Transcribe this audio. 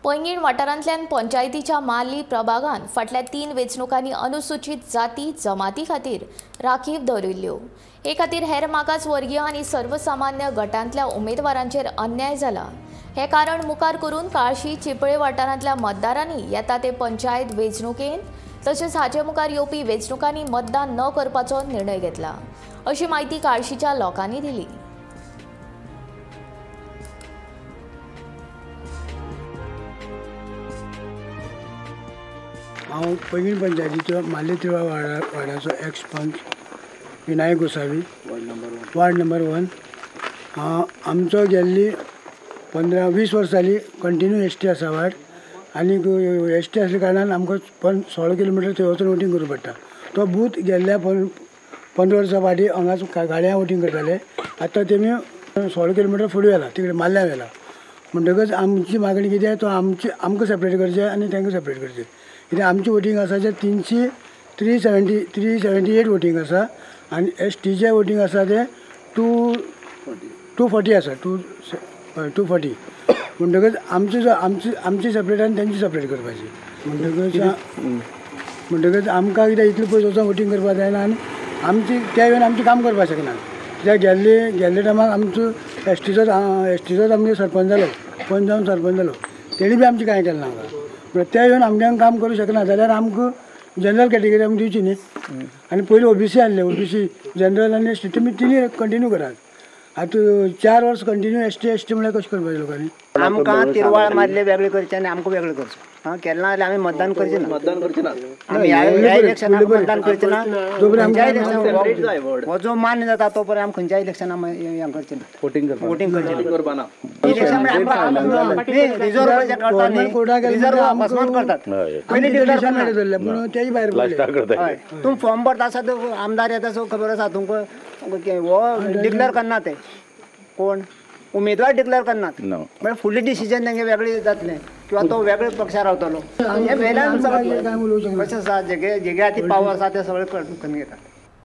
पैंगीण वाठारांतल्यान पंचायतीच्या मार्ली प्रभागान फाटल्या 3 वेंचणुकांनी अनुसूचित जाती जमाती खातीर राखीव दवरिल्ल्यो. हे खातीर हेर मागासवर्गीय आनी सर्वसामान्य गटांतल्या उमेदवारांचेर अन्याय जाला. हे कारण मुखार करून काळशी चिपळे वाठारांतल्या मतदारांनी येता ते पंचायत वेंचणुकेंत तशेंच हाचे मुखार येवपी वेंचणुकांनी मतदान न करपाचो निर्णय घेतला, अशी माहिती काळशीच्या लोकांनी दिली. हांव पैंगीण पंचायतीचो मार्ली तिळवा वाड्याचो एक्स पंच विनायक गोसावी, वार्ड नंबर 1. आमचो गेल्ली 15-20 वर्सां जाली कंटिन्यू एस टी आसा वार्ड, आनी एस टी आसल्या कारणान आमकां 16 किलोमिटर थंय वचून वोटींग करूं पडटा. तो बूथ गेल्ल्या 15 वर्सां फाटीं हांगाच गाडयां वोटींग करताले, आतां तेमी 16 किलोमिटर फुडें व्हेला, तिकडे मार्ल्यां व्हेला. म्हणटकच आमची मागणी कितें, तो आमची आमकां सेपरेट करचें आनी तांकां सेपरेट करचें. कित्याक आमची वोटींग आसा जे 378 वोटींग आसा आनी एस टीचे वोटींग आसा ते 240 आसा, 240. म्हणटकच आमची जो आमची आमची सेपरेट आनी तेंची सेपरेट करपाची. म्हणटकच आमकां कितें इतलें पयस वचोन वोटींग करपाक जायना आनी आमची त्या वेळार आमचें काम करपाक शकना. कित्याक गेल्ले टायमार आमचो एस टीचोच आमगे सरपंच जालो, पंच जावन सरपंच जालो, तेणी बी आमचें कांय केलें ना आमकां. म्हणल्यार त्या येवन आमच्यान काम करूं शकना जाल्यार आमकां जनरल कॅटेगरी आमकां दिवची न्ही. आनी पयलीं ओबीसी आसले, ओबीसी जनरल आनी एस टी तुमी तिनूय कंटिन्यू करात. आतां 4 वर्स कंटिन्यू एस टी म्हळ्यार कशें करपाचें लोकांनी? आमकां तिरवाळ मारले वेगळे करचे आनी आमकां वेगळें करचें. हां, केन्ना जाल्यार आमी मतदान करचें ना, मतदान करचें ना, आमी ह्या इलेक्शनाक मतदान करचें ना. खंयच्या इलेक्शनाक हो जो मान्य जाता तो पर्यंत आमी खंयच्या इलेक्शनाक हें करचें ना, वोटींग करपाक ना. इलेक्शन रिजर्व करता न्ही, रिजर्व अकस्मात करतात, पयलीं डिक्लेर करना, तेय भायर पडले. तूं फॉर्म भरता आसा तो आमदार येता सो खबर आसा तुमकां, हो डिक्लेर करना ते कोण उमेदवार डिक्लेर करनात, म्हळ्यार फुडलें डिसिजन तेंगे वेगळें जातलें किंवा तो वेगळे पक्षार रावतलो. हें वेल्यान कशें आसा, जेगे जेगे आतां पावर आसा ते सगळे करून घेतात.